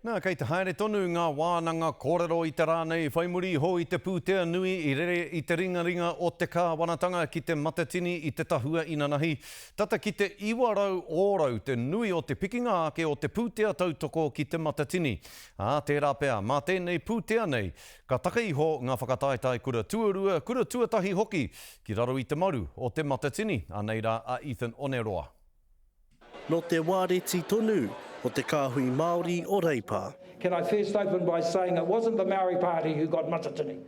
Nā, kei te haere tonu ngā wānanga kōrero i te rā nei whai muri iho i te pūtea nui i rere i te ringaringa o te kāwanatanga ki Te Matatini i te tahua inanahi. Tata ki te 900 ōrau te nui o te pikinga ake o te pūtea tautoko ki Te Matatini. Ā, tērā pea, mā tēnei pūtea nei, ka taka iho ngā whakataetae kura tuarua, kura tuatahi hoki ki raro i te maru o Te Matatini. Anei rā a Ethan Oneroa. Nō te wāreti tonu o te kāhui Māori o Reipa. Can I first open by saying it wasn't the Maori Party who got Matatini.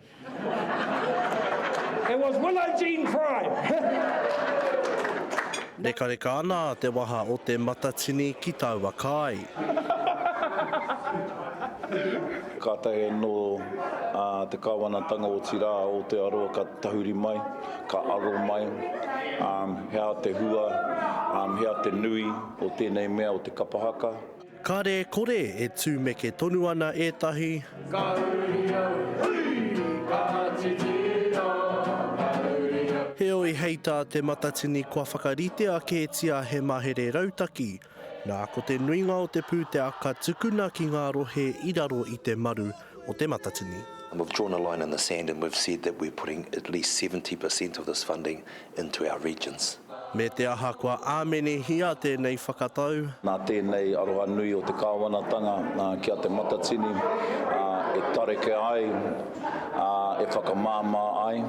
It was Willow Jean Prime! Rekareka ana te waha o te Matatini ki taua kai. Kātahi anō te kāwanatanga otirā a Aotearoa ka tahuri mai, ka aro mai, he aha te hua, he aha te nui o tēnei mea o te kapa haka. Kāre e kore e tūmeke tonu ana ētahi. Ka uri au, hui, ka titiro, ka uri au. Heoi hei tā Te Matatini kua whakaritea kētia he mahere rautaki Nā, ko te nuinga o te pūtea ka tukuna ki ngā rohe i raro i te maru o Te Matatini. And we've drawn a line in the sand and we've said that we're putting at least 70% of this funding into our regions. Me te aha kua āmenehia tēnei whakatau. Nā tēnei aroha nui o te kāwanatanga ki a Te Matatini e tareke ai, e whakamāmā ai,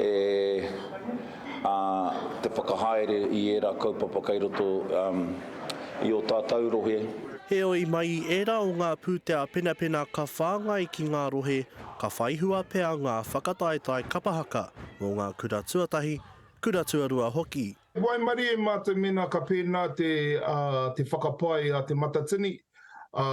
e. ā, te whakahaere i ērā kaupapa kei roto i ō tātou rohe. Heoi, mai i ērā o ngā pūtea penapena ka whāngai ki ngā rohe, ka whaihua pea ngā whakataetae kapa haka mō ngā kura tuatahi, kura tuarua hoki. Waimarie mātou mēnā ka pēnā te, te whakapae a Te Matatini, ā,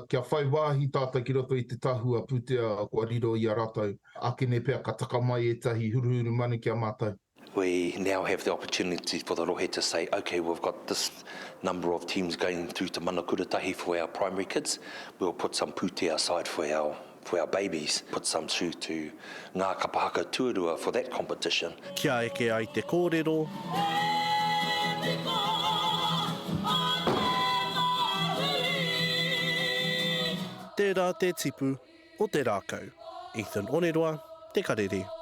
kia whai wāhi tātou ki roto i te tahua pūtea kua riro i a rātou. Akene pea ka taka mai ētahi huruhuru manu ki a mātou. We now have the opportunity for the rohe to say, ok, we've got this number of teams going through to Mana Kuratahi for our primary kids, we'll put some pūtea aside for our for our babies, put some through to Ngā Kapa Haka Tuarua for that competition. Kia eke ai te kōrero. Tērā te tipu o te rākau. Ethan Oneroa, Te Karere.